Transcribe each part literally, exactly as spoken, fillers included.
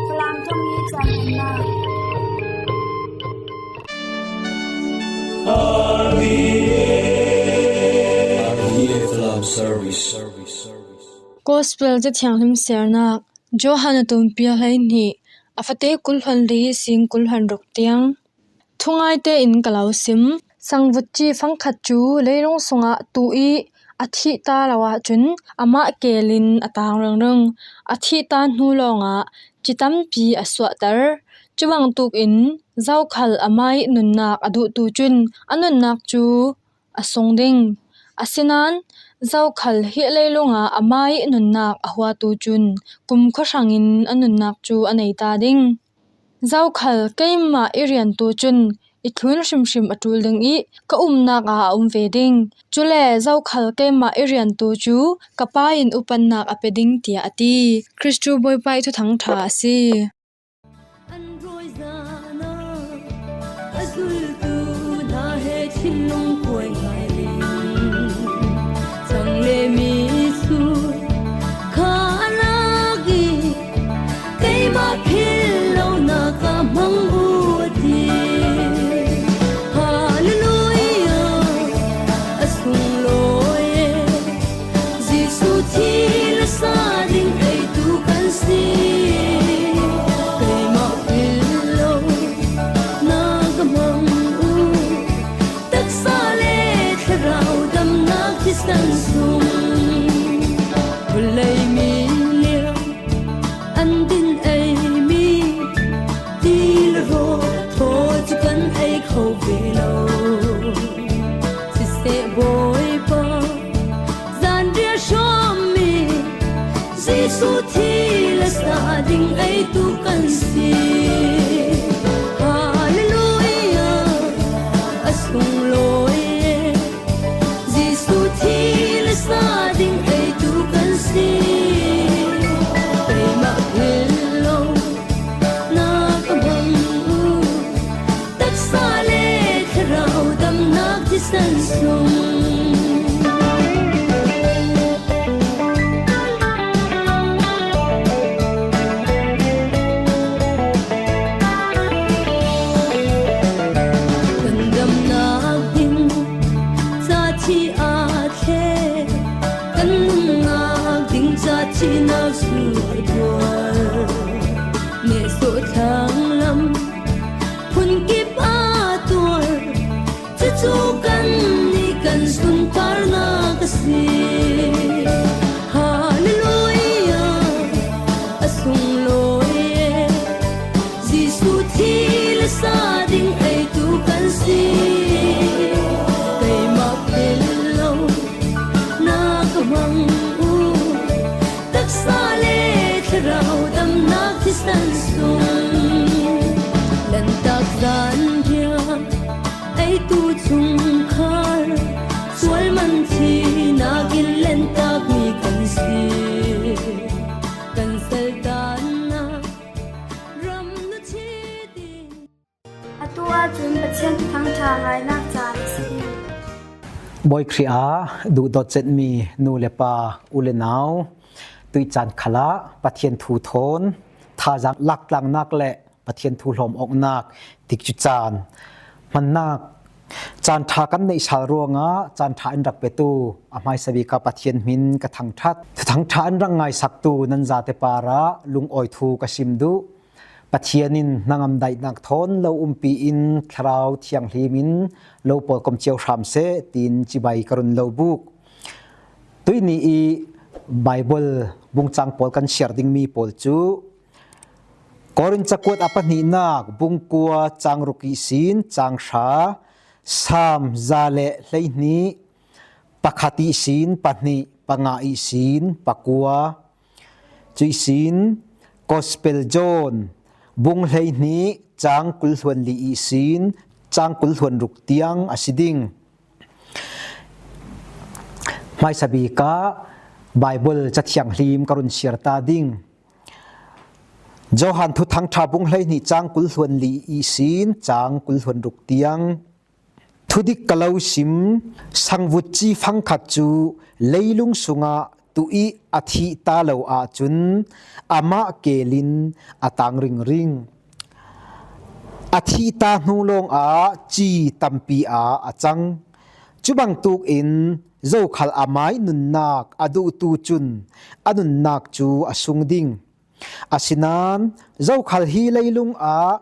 Falam thawngin caan nunnak. Gospel Cathianghlim siarnak. Johan a tumpi a hleihnih, a fate kul hluan li, sing kul hluan ruk tiang. Thungaite in ka lo sim. Sangvut ci fangkhat cu leilung sungah tu i a thih ta lo ahcun amah kel in a tang ringring. A thih ta hnu lawngah ci tampi a suahter. Cubangtuk in zokhal amah i nunnak a duhtu cun a nunnak cu a sung ding. Asinain zokhal hi leilung ah amah i nunnak a huatu cun kumkhua hrangin a nunnak cu a nei ta ding. Zokhal keimah i riantu cun i thlun hrimhrim a ṭul ding i ka umnak ah a um ve ding. Cule zokhal keimah i riantu cu ka Pa in upatnak a pe ding, tiah a ti. Kristu Bawipa i Thuthang ṭha a si. An rawi zan ah a zultu hna he thinlung kuai ngai ding. Cang le mi cu kha a lak i, keimah philh lonak ah hmang u a ti. Hallelujah, a sunglawi e. Jesuh thil a sa ding eitu kan si. Keimah philh lo na ka hmang u. Taksa le thlarau damnak thisen sung. Vawlei mi liang an din ei mi ti le raw thaw cu kan ei kho ve lo. Siseh Bawipa, zanriah hrawmmi Jesuh thil a sa ding eitu kan si. Hallelujah, a sunglawi e. Jesuh thil a sa ding eitu kan si. Keimah philh lo na ka hmang u. Taksa le thlarau damnak thisen sung. Kan damnak ding ca thih aa thleh, kan nunnak ding ca thihnak cu a tuar. Nehsawh thlang lam phun kip aa tuar. Cucu kannih kan sunparnak a si. Hallelujah, a sunglawi e. Jesuh thil a sa ding eitu kan si. Keimah philh lo na ka hmang u. Taksa le thlarau damnak thisen sung. Lantak zan bia eitu chungkhar sual man thihnak in lentak mi kan si. Kan saltannak ram nu chit in. Atu ahcun Pathian Thuthang ṭha ngainak caan a si. Bawi Khrih ah duhdawt zetmi nu le pa, u le nau, tuih caan khalah Pathian thu thawn thazaang laktlannak le Pathian thu hlawm awknak tikcu caan hmannak caan ṭha kan neih sal ruangah caan ṭha in rak petu a hmaisa bik ah Pathian hmin ka thangṭhat. Thuthang ṭha an rak ngaisaktu nan zate parah lungawi thu ka sim duh. Pathian in hnangam daihnak thawn lo umpi in Thlarau Thianghlim in lo pawlkom cio hram seh, tiin cibai ka run lo buk. Tuihni i Baibal bungcang pawl kan siar dingmi pawl cu Korin cakuat a pahnihnak bungkua cang ruk ihsin cang hra, Salm za le hleihnih, pakhat ihsin pahnih, panga ihsin pakua, cu ihsin Gospel John bung hleihnih cang kul hluan li ihsin cang kul hluan ruk tiang a si ding. Hmaisa bik ah Baibal Cathianghlim ka run siar ta ding. Johan Thuthang ṭha bung hleihnih cang kul hluan li ihsin cang kul hluan ruk tiang. Thudik ka lo sim, sangvut ci fangkhat cu leilung sungah tuh ih a thihta lo ahcun amah kelin a tang ringring. A thihta hnu lawngah ci tampi ah a cang. Cu bangtuk in zokhal amai nunnak a duhtu cun a nunnak cu a sung ding. Asinain zokhal hi leilung ah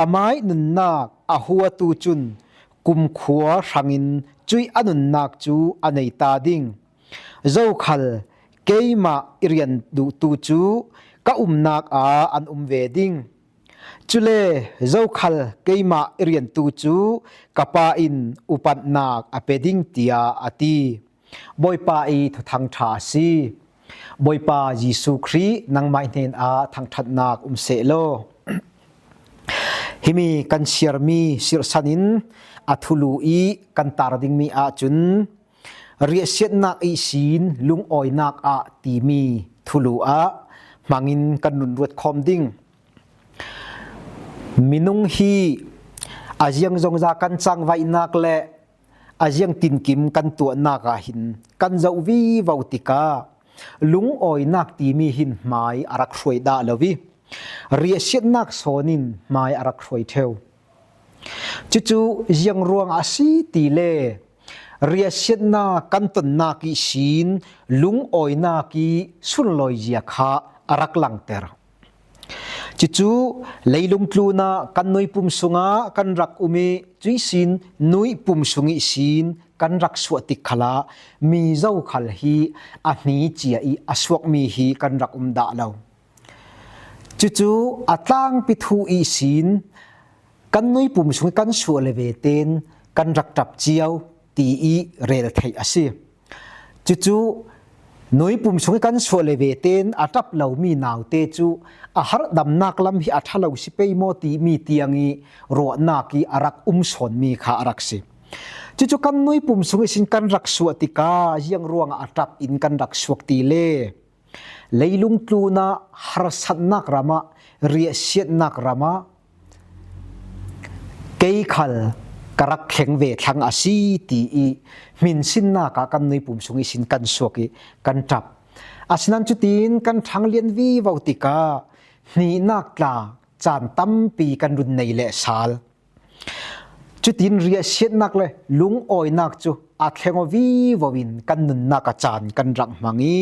amai nunnak a huatu cun kumkhua hrangin cuih a nunnak cu a nei ta ding. Zokhal keimah i rian duhtu cu ka umnak ah an um ve ding. Cule zokhal keimah i riantu cu ka Pa in upatnak a pe ding, tiah a ti. Bawipa i Thuthang ṭha a si. Bawipa Jesuh Khrih nangmah hnenah thangṭhatnak um seh law. Himi kan siarmi sirhsan in a thulu i kan tar dingmi ahcun riahsiatnak ihsin lungawinak ah timi thulu ah hmangin kan runruat khawm ding. Minung hi a ziangzongza kan cangvaihnak le a ziangtinkim kan tuahnak ah hin kan zoh vivo tikah lungawinak timi hin hmai a rak hruai dah lo i riahsiatnak sawn in hmai a rak hruai ṭheu. Cucu ziang ruang a si ti le riahsiatnak kan tonnak ihsin lungawinak i sunlawizia kha a rak langter. Cucu leilung tlunah kan nuipum sungah kan rak um i cuihsin nuipum sung ihsin kan rak suah tik khalah mi zokhal hi a hni cia i a suakmi hi kan rak um dah lo. Cucu a tlangpi thu ihsin kan nuipum sung i kan suah le ve tein kan rak ṭap cio ti i rel theih a si. Cucu nuipum sung i kan suah le ve tein a ṭap lomi naute cu a harhdamnak lam hi a ṭha lo si pei maw timi tiang i ruahnak i a rak um sawnmi kha a rak si. Cucu kan nuipum sung ihsin kan rak suah tikah ziang ruangah a ṭap in kan rak suak ti le leilung tlunah harsatnak ram ah, riahsiatnak ram ah kei khal ka rak thleng ve thlang a si ti i hminsinnak ah kan nuipum sung ihsin kan suak i kan ṭap. Asinain cutin kan ṭhanglian vivo tikah hnihnak tla caan tampi kan run nei leh sal. Cutin riahsiatnak le lungawinak cu a thleng aw vivo in kan nunnak a caan kan rak hmang i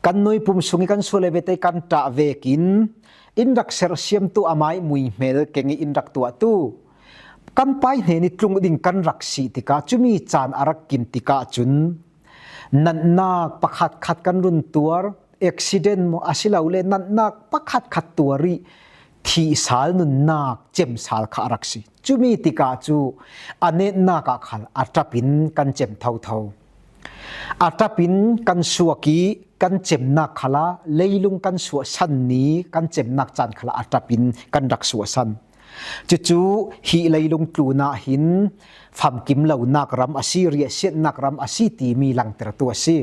kan nuipum sung i kan suah le ve te kan ṭah vekin in rak sersiamtu amai muihmel keng i in rak tuahtu kan Pa i hnen i tlung ding kan rak si tikah cumi caan a rak kim tikah cun natnak pakhatkhat kan run tuar, accident maw a si lo le natnak pakhatkhat tuar i thihsal nunnak cemsal kha a rak si. Cumi tikah cu a netnak ah khal a ṭap in kan cem thotho. A ṭap in kan suak i kan cemnak khalah leilung kan suahsan ni kan cemnak caan khalah a ṭap in kan rak suahsan. Cucu hi leilung tlunah hin famkim lonak ram a si, riahsiatnak ram a si timi langtertu a si.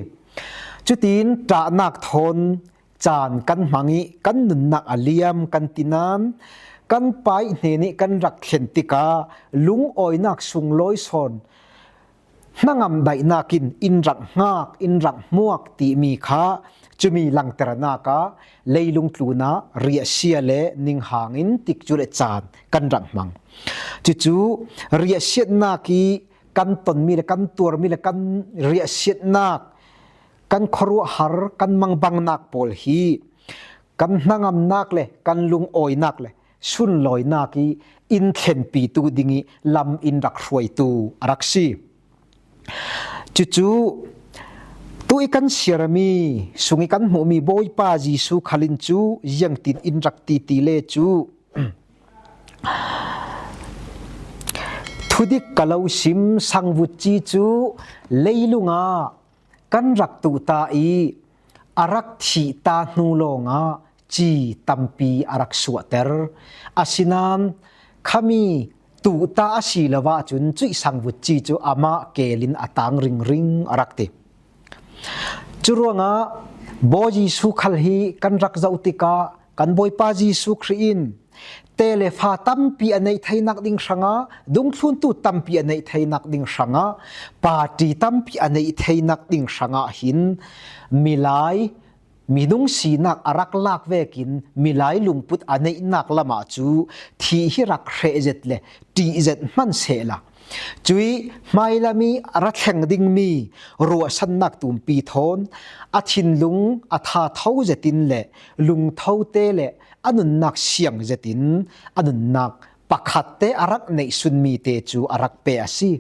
Cutin ṭahnak thawn caan kan hmang i kan nunnak a liam kan ti nain kan Pa i hnen i kan rak thlen tikah lungawinak sunglawi sawn hnangam daihnak in in rak hngak, in rak hmuak timi kha cumi langternak ah leilung tlunah riahsia le ninghang in tikcu le caan kan rak hmang. Cucu riahsiatnak i kan tonmi le kan tuarmi le kan riahsiatnak, kan khuaruahhar, kan mangbangnak pawl hi kan hnangamnak le kan lungawinak le sunlawinak i in thlenpitu ding i lam in rak hruaitu a rak si. Cucu tu i kan siarmi sung i kan hmuhmi Bawipa Jesuh khal in cu ziangtin in rak ti ti le cu thudik ka lo sim, sangvutci cu leilung ah kan rak tuhta i a rak thihta hnu lawngah ci tampi a rak suahter. Asinain khami tuhta a si lo ahcun cuih sangvutci cu amah kelin a tang ringring a rak ti. Cu ruangah Bawi Jesuh khal hi kan rak zoh tikah kan Bawipa Jesuh Khrih in tele fa tampi a neih theinak ding hrangah, dungthluntu tampi a neih theinak ding hrangah, party tampi a neih theinak ding hrangah hin milai minung sinak a rak lak vekin milai lungput a neihnak lamah cu thih hi rak hreh zet le ṭih zet hman sehla, cuih hmailam ih a ra thleng dingmi ruahsannak tumpi thawn a thinlung a thatho zetin le lungthote le a nunnak siang zetin a nunnak pakhatte a rak neihsunmite cu a rak pe a si.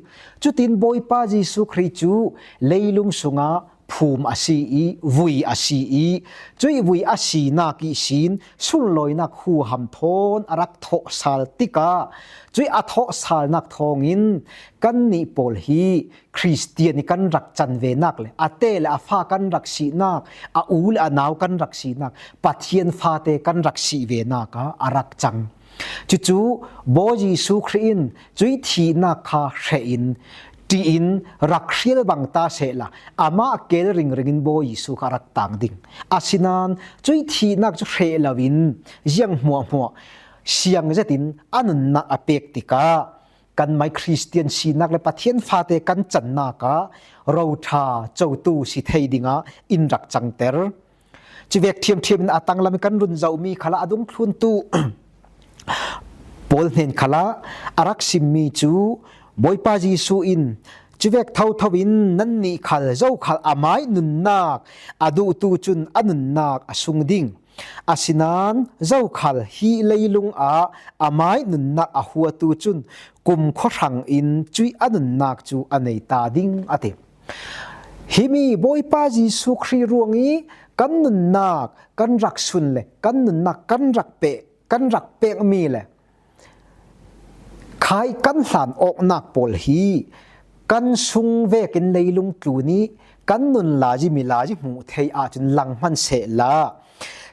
Cutin Bawipa Jesuh Khrih cu leilung sungah phum a si ih, vui a si ih, cuih vui a sinak ihsin sunlawinak huham thawn a rak thawhsal tikah, cuih a thawhsalnak thawngin kannih pawl hi Khristian ih kan rak can venak le a te le a fa kan rak sihnak, a u le a nau kan rak sihnak, Pathian fate kan rak sih venak ah a rak cang. Cucu Bawi Jesuh Khrih in cuih thihnak kha hreh in, ṭih in rak hrial bang ta sehla, amah kel ringring in Bawi Jesuh kha a rak tang ding. Asinain cuih thihnak cu hreh loin ziang hmuahhmuah siang zetin a nunnak a pek tikah, kanmai Khristian sinak le Pathian fate kan cannak ah roṭha cotu si thei dingah in rak cangter. Civek ṭhiamṭhiam in a tanglam ih kan run zohmi khalah a dungthluntu pawl hnen khalah a rak simmi cu Bawipa Jesuh in, civek thotho in nannih khal zokhal amai nunnak a duhtu cun a nunnak a sung ding. Asinain zokhal hi leilung ah amai nunnak a huatu cun kumkhua hrang in cuih a nunnak cu a nei ta ding a ti. Himi Bawipa Jesuh Khrih ruangih kan nunnak kan rak sun le kan nunnak kan rak peh, kan rak pekmi le khai kan hlan awknak pawl hi kan sung vekin leilung tlun ih kan nun lai ih milai ih hmuh theih ahcun lang hman sehla,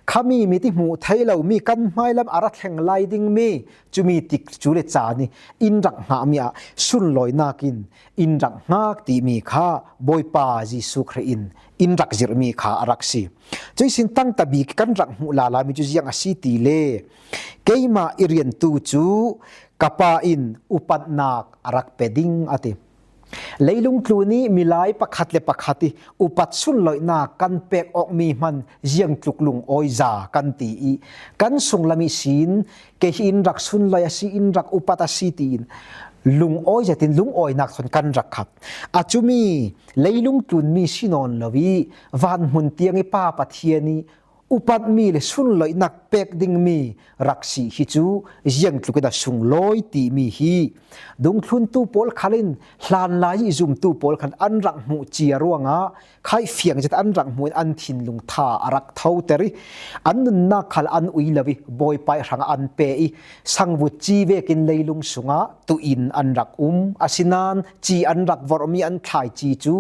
khami mit ih hmuh theih lomi kan hmailam a ra thleng lai dingmi cumi tik cu le caan ih in rak hngahmi ah sunlawinak in in rak hngak timi kha Bawipa Jesuh Khrih in in rak zirhmi kha a rak si. Cuih sin tangtabik kan rak hmuh lala mi cu ziang a si ti le, keimah i riantu cu ka pa in upatnak a rak pe ding a ti. Leilung tlun ih milai pakhat le pakhat ih upat sunlawihnak kan pek awkmi hman ziangtluk lungawi za kan ti ih kan sunglam ihsin kei hi in rak sunlawi a si, in rak upat a si tiin lungawi zetin lungawinak thawn kan rak khap. A cumi leilung tlunmi si nawn lo ih vanhmun tiang ih Pa Pathian ih upatmi le sunlawihnak pek dingmi rak si hi cu ziangtluk in a sunglawi timi hi dungthluntu pawl khal in hlanlai ih zumtu pawl khal an rak hmuh cia ruangah khaih fiang zet an rak hmuh in an thinlung tha a rak thoter ih an nunnak khal an ui lo ih Bawipa ih hrangah an pe ih sangvut ci vekin leilung sungah tuin an rak um. Asinain ci an rak vorhmi an thlaici cu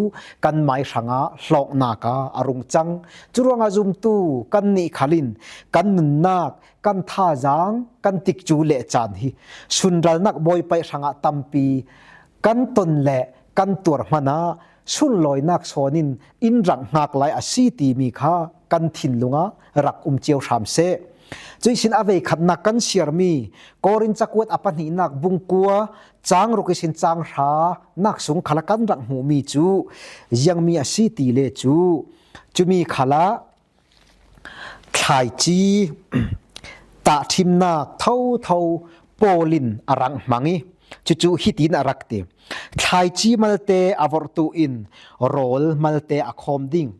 kanmai hrangah hlawknak ah a rung cang. Curuangah zumtu kannih khal in kan nunnak, kan thazaang, kan tikcu le caan hi sunralnak Bawipa ih hrangah tampi kan ton le kan tuar hmanah sunlawinak sawn in in rak hngak lai a si timi kha kan thinlung ah rak um cio hram seh. Cuih sin a veikhatnak kan siarmi Korin cakuat a pahnihnak bungkua cang ruk ihsin cang hra nak sung khalah kan rak hmuhmi cu ziangmi a si ti le cu cumi khalah thlaici tahṭhimnak thotho Paul in a rak hmang ih cucu hitin a rak ti, thlaici malte a vorhtu in rawl malte a khawm ding,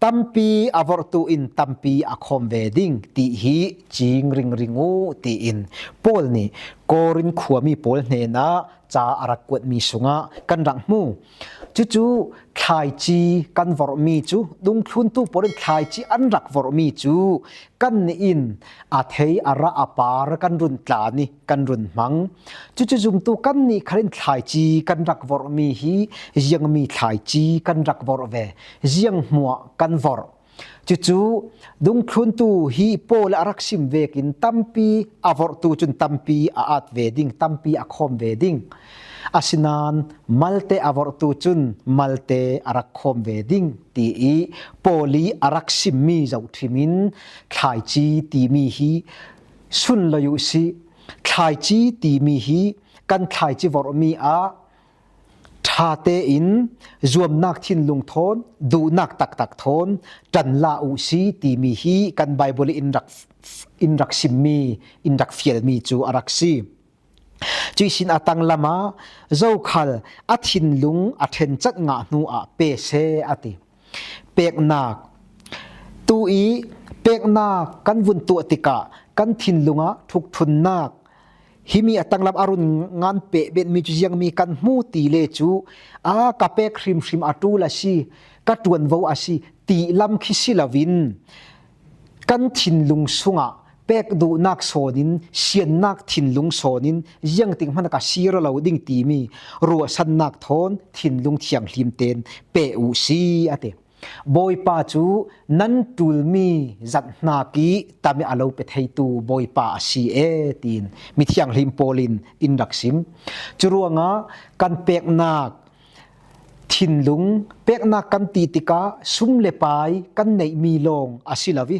tampi a vorhtu in tampi a khawm ve ding ti hi cing ringring uh tiin Paul nih Korin khuami pawl hnenah ca a rak kuatmi sungah kan rak hmu. Cucu thlaici kan vorhmi cu, dungthluntu pawl in thlaici an rak vorhmi cu kannih in a thei a rah a par kan run tlan ih kan run hmang. Cucu zumtu kannih khal in thlaici kan rak vorhmi hi ziangmi thlaici kan rak vorh ve, ziang hmuah kan vorh. Cucu dungthluntu hi Paul a rak sim vekin tampi a vorhtu cun tampi a at ve ding, tampi a khawm ve ding. Asinain malte a vorhtu cun malte a rak khawm ve ding, tiih Paul ih a rak simmi zohṭhim in thlaici timi hi sunloi uh sih. Thlaici timi hi kan thlaici vorhmi ah ṭha tein zuamnak thinlung thawn, duhnak taktak thawn ṭanla uh sih timi hi kan Baibal in rak, in rak simmi, in rak fialmi cu a rak si. Cuih sin a tanglam ah zokhal a thinlung a ṭhenchat ngah hnu ah pe seh a ti. Peknak. Tu i peknak kan vun tuah tikah kan thinlung ah ṭhukṭhunnak, himi a tanglam a run ngan pehbenhmi cu ziangmi kan hmu ti le cu, a ka pek hrimhrim a ṭul a si, ka ṭuanvo a si, ti lam khi si loin kan thinlung sungah pek duhnak sawnin, siannak thinlung sawnin, ziangtik hmanh ka sir lo ding timi ruahsannak thawn thinlung thianghlim tein pe uh sih a ti. Bawipa cu nan ṭulmi zat hnak i tam i a lo pe theitu Bawipa a si e, tiin mithianghlim pawl in in rak sim. Curuangah kan peknak thinlung, peknak kan ti tikah sum le pai kan neihmi lawng a si lo i,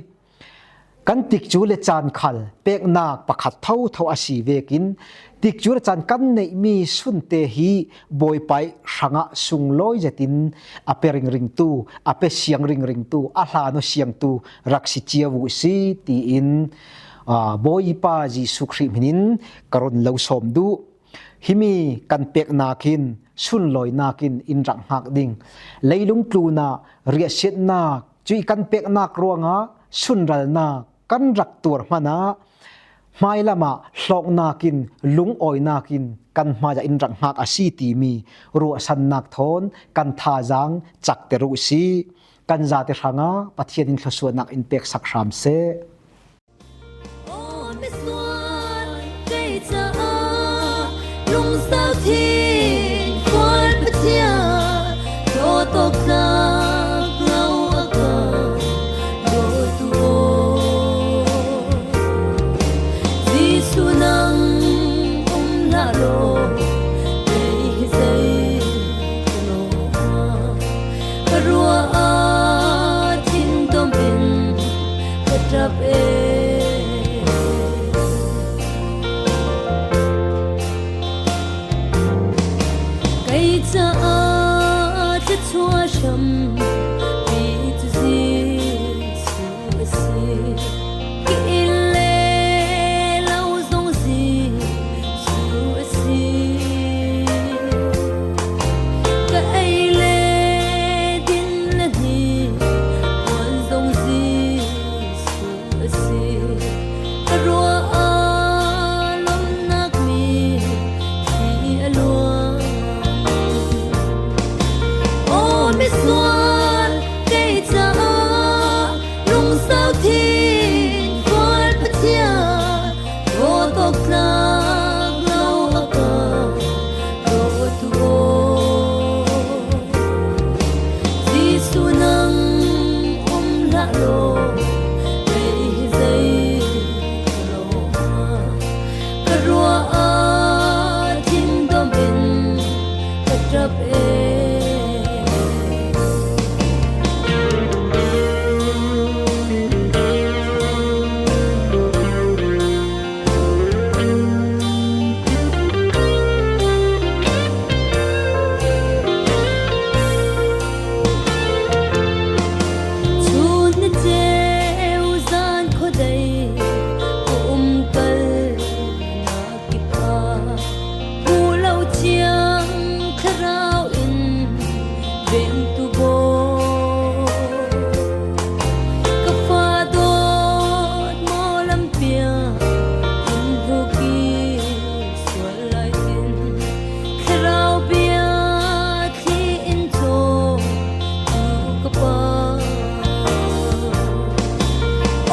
kan tikcu le caan khal peknak pakhat thotho a si vekin, tikcu le caan kan neihmi sunte hi Bawipa ih hrangah sunglawi zetin a pe ringringtu, a pe siang ringringtu, a hlan aw siangtu rak si cio uh sih, tiin, aa, Bawipa Jesuh Khrih hmin in ka run lo sawm duh. Himi kan peknak in sunlawinak in in rak hngak ding. Leilung tlunah riahsiatnak, cuih kan peknak ruangah sunralnak kan rak tuar hmanah hmailam ah hlawknak in, lungawinak in kan hmaiah in rak hngak a si timi ruahsannak thawn kan thazaang cakter uh sih. Kan zate hrangah Pathian in thluasuahnak in peksak hram seh. Aw misual kei caah lungsau thing kual Pathian dawtawk tlak lo a ka dawtu aw. Jesuh nang um hlah law, kei hi zei ka lawm ah, ka ruah ah thin dom in ka ṭap e. Kei caah thluachuah hrampi cu Jesuh a si. Ka inn le lo zong Jesuh a si. Ka ei le din le hnipuan zong Jesuh a si. Ka ruah ah lawmhnak mi khi a luang. Aw misual kei caah lungsau thing kual Pathian dawtawk tlak lo a ka dawtu aw. Jesuh nang um hlah law, kei hi zei ka lawm ah, ka ruah ah thin dom in ka ṭap e. Chun na ceu zan khuadei ka um kal hna kip ah, hmuh lo thiang thlarau in vengtu baw. Ka fa dawt maw lampiak in hnu kip sual lai in, thlarau bia thli in cawk tu ka Pa.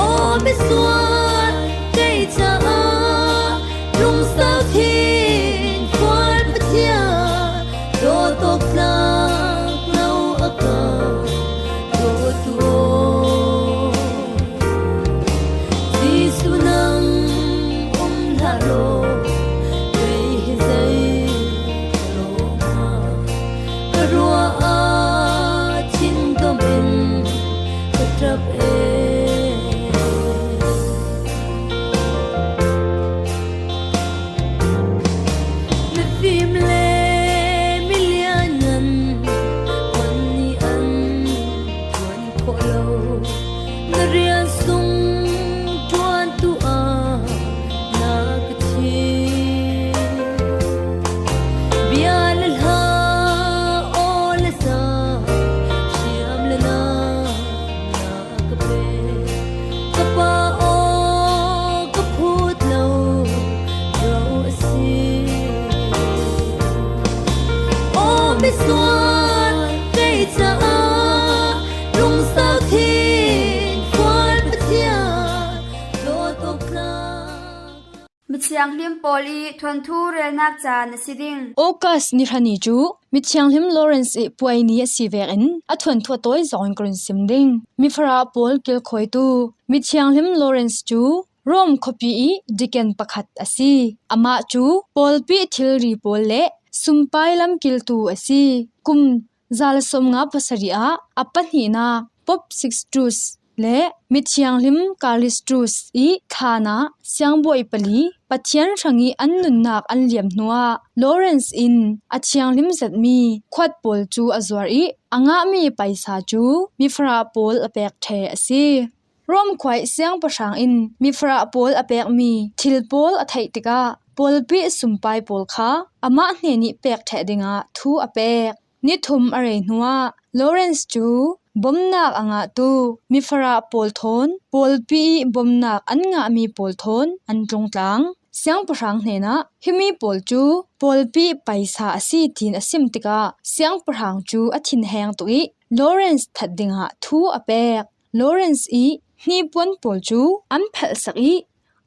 Aw misual kei caah lungsau thing kual Pathian dawtawk tlak lo a ka dawtu aw. Jesuh nang um hlah law, kei hi zei ka lawm ah, ka ruah ah thin dom in ka ṭap e. Thianghlim pawl i thuanthu relnak caan a si ding. August ni hra ni cu mithianghlim Lawrence i puai ni a si vekin a thuanthu a tawi zongin ka run sim ding. Mifarah pawl kilkhawitu mithianghlim Lawrence cu Rome khuapi i deacon pakhat a si. Amah cu pawlpi thilri pawl le sumpai lamkiltu a si. Kum zalsawmnga pasarih ah a pahnihnak Pope Sixtus le mithianghlim Callistus i thlan ah siangbawi pali Pathian hrang i an nunnak an liam hnuah Lawrence in a thianghlim zetmi khuat pawl cu a zuar i a ngahmi paisa cu mifarah pawl a pek ṭheh a si. Rome khua i siangpahrang in mifarah pawl a pekmi thil pawl a theih tikah pawlpi sumpai pawl kha amah hnen i pek ṭheh dingah thu a pek. Ni thum a rei hnuah Lawrence cu bomnak a ngahtu mifarah pawl thawn pawlpi i bomnak an ngahmi pawl thawn an tlungtlang. Siangpahrang hnenah himi pawl cu pawlpi paisa a si tiin a sim tikah siangpahrang cu a thinheng tuk i Lawrence that dingah thu a pek. Lawrence i hnipuan pawl cu an phalhsak i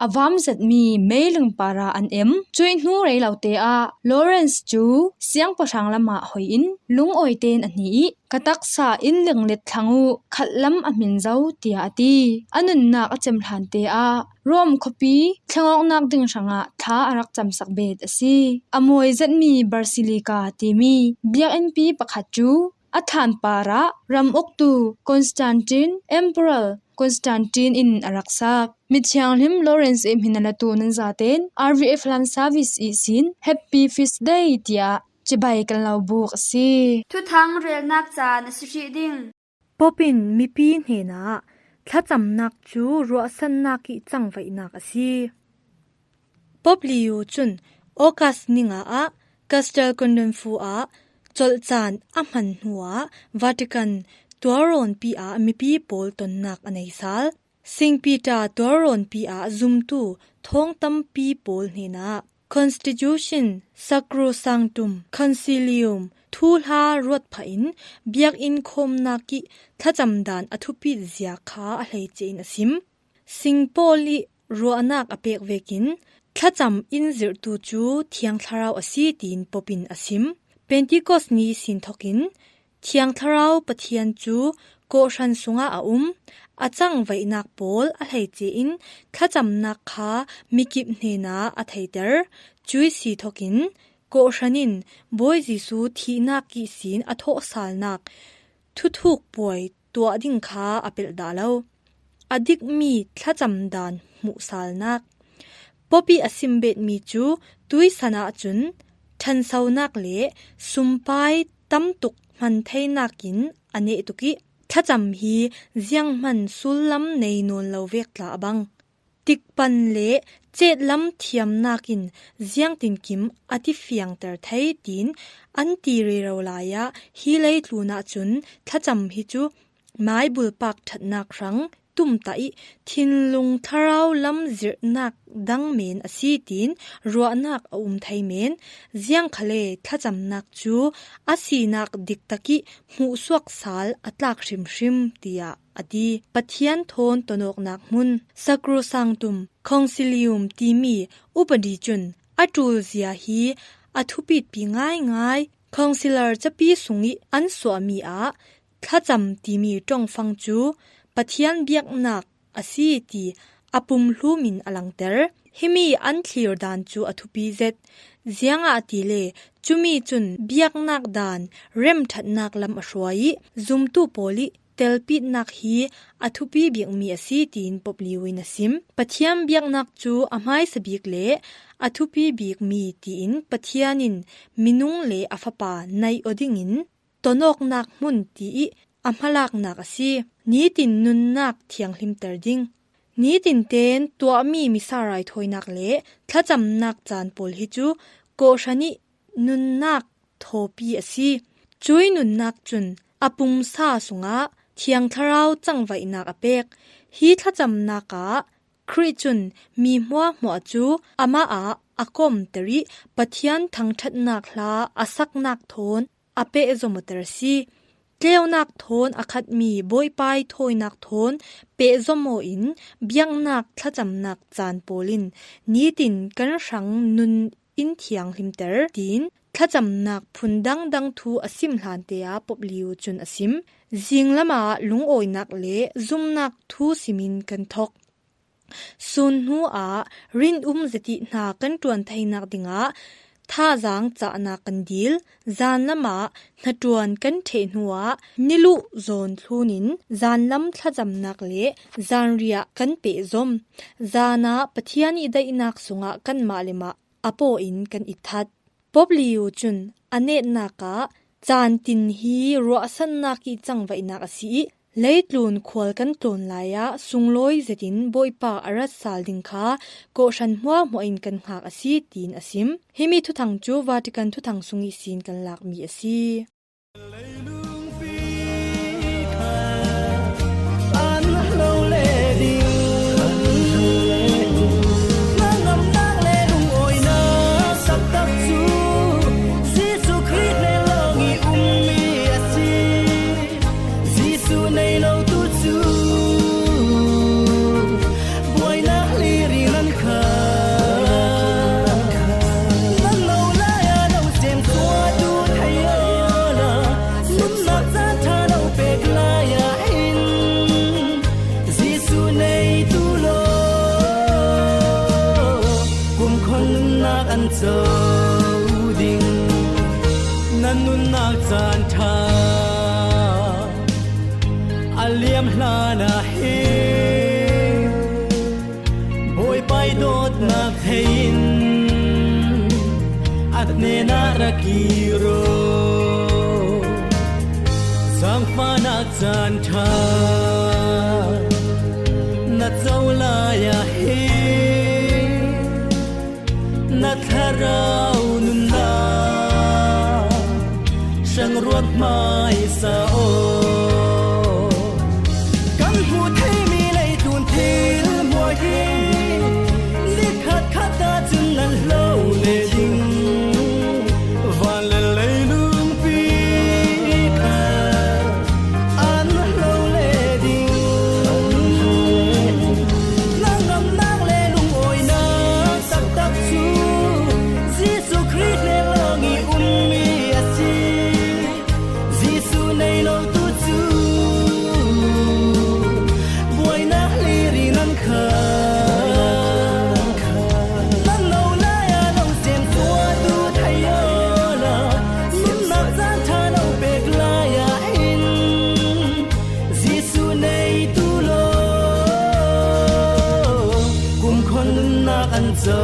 a vam zetmi meiling par ah an em. Cuih hnu rei lo te ah Lawrence cu siangpahrang lamah hoi in lungawi tein a hni i ka taksa in linglet thlang uh khat lam a hmin zo, tiah a ti. A nunnak a cem hlan te ah Rome khuapi thleng awknak ding hrangah thla a rak camsak bet a si. A mawi zetmi Basilica timi biakinnpi pakhat cu a thlan par ah ram uktu Constantine, Emperor Constantine in a rak sak. Mithianghlim Lawrence i hmin a latu nan zaten R V F Lam Service ihsin Happy Feast Day tiah cibai kan lo buk a si. Thuthang relnak caan a si hrih ding. Pope in mipi hnenah thlacamnak cu ruahsannak i cangvaihnak a si. Pope Leo cun August ni nga ah Castel Gandolfo ah colhcaan a hman hnuah Vatican tualrawnpi ah mipi pawl tonnak a nei sal. Saint Peter tualrawnpi ah zumtu thawng tampi pawl hnenah Constitution Sacrosanctum Concilium thuhla ruat phah in biakinn khawmnak i thlacam dan a thupit zia kha a hleice in a sim. Saint Paul i ruahnak a pek vekin thlacam in zirhtu cu Thiang Thlarau a si, tiin Pope in a sim. Pentecost ni sin thokin Thiang Thlarau Pathian cu kawhhran sungah a um, a cangvaihnak pawl a hleice in thlacamnak kha mikip hnenah a theiter. Cuih si thokin kawhhran in Bawi Jesuh thihnak ihsin a thawhsalnak thuthuk puai tuah ding kha a pelh dah lo. A dikmi thlacam dan hmuhsalnak. Pope i a sim betmi cu tuisan ahcun ṭhansonak le sumpai tamtuk hman theinak in a neh tuk i thlacam hi zianghman sullam nei nawn lo vek tla a bang. Tikpan le cetlam thiamnak in ziangtinkim a ti fiangter thei tiin an ti rero lai ah hi leitlun ahcun thlacam hi cu maibulpak ṭhatnak hrang tumtah i thinlung thlarau lam zirhnak dang men a si tiin ruahnak a um thei men. Ziangkhale thlacamnak cu a sinak diktak i hmuhsuak sal a tlak hrimhrim, tiah a ti. Pathian thawn tonawknak hmun Sacrosanctum Concilium timi upadi cun a ṭulzia hi a thupitpi ngaingai. Concilor capi sung i an suahmi ah thlacam timi ṭongfang cu Pathian biaknak a si ti a pumhlum in a langter. Himi an thlir dan cu a thupi zet. Ziangahtile cumi cun biaknak dan remṭhatnak lam a hruai i zumtu pawl i telpitnak hi a thupi bikmi a si, tiin Pope Leo in a sim. Pathian biaknak cu a hmaisa bik le a thupi bikmi tiin Pathian in minung le a fapa naih aw dingin tonawknak hmun ti i a hmalaknak a si. Nitin nunnak thianghlimter ding. Nitin tein tuahmi misa raithawinak le thlacamnak caan pawl hi cu kawhhran i nunnak thawpi a si. Cuih nunnak cun a pumsa sungah Thiang Thlarau cangvaihnak a pek. Hi thlacamnak ah Khrih cun mi hmuahhmuah cu amah ah a komter i Pathian thangṭhatnak hla a saknak thawn a pehzomter a si. Tleunak thawn a khatmi Bawipa ii thawinak thawn pehzom aw in biaknak thlacamnak caan pawl in nitin kan hrang nun in thianghlimter, tiin thlacamnak phun dangdang thu a sim hlante ah Pope Leo cun a sim. Zinglam ah lungawinak le zumnak thu simin kan thok. Sun hnu ah rinum zati hna kan ṭuan theinak dingah thazaang cahnak kan dil. Zanlam ah hnaṭuan kan ṭheh hnu ah niluh zawn thlun in zanlam thlacamnak le zanriah kan pehzom. Zan ah Pathian ii daihnak sungah kanmah le mah a paw in kan i that. Pope Leo cun a netnak ah caan tin hi ruahsannak ih cangvaihnak a si ih, leitlun khual kan tlawn lai ah sunglawi zetin Bawipa a rat sal ding kha kawhhran hmuahhmuah in kan hngak a si, tiin a sim. Himi thuthang cu Vatican thuthang sung ihsin kan lakmi a si. An lo le ding, na ngamnak le lungawinak taktak cu Jesuh Khrih hnenlawng ih ummi a si. Jesuh nei lo tu cu buainak lir ih nan kha. Nan no lai ah lo sem tuah tu thei awla, nunnak caan ṭha lo pek lai ah hin Jesuh nei tu law, kumkhua nunnak an co ding. Nan nunnak caan ṭha a liam hlan ah hin Bawipa ih dawtnak thei in a hnenah ra kir aw. Zaangfahnak caan ṭha na co lai ah hin na thlarau nunnak hrang ruat hmaisa aw. Kan hmuh theimi leitlun thil hmuah hi ni khatkhat ahcun nan hlo le ding. Van le leilung pi kha an hlo le ding. Na ngamnak le lungawinak taktak cu Jesuh Khrih hnenlawng ih ummi a si. Jesuh nei lo tu cu buainak lir ih nan kha. Nan no lai ah lo sem tuah tu thei awla, nunnak caan ṭha lo pek lai ah hin Jesuh nei tu law, kumkhua nunnak an co.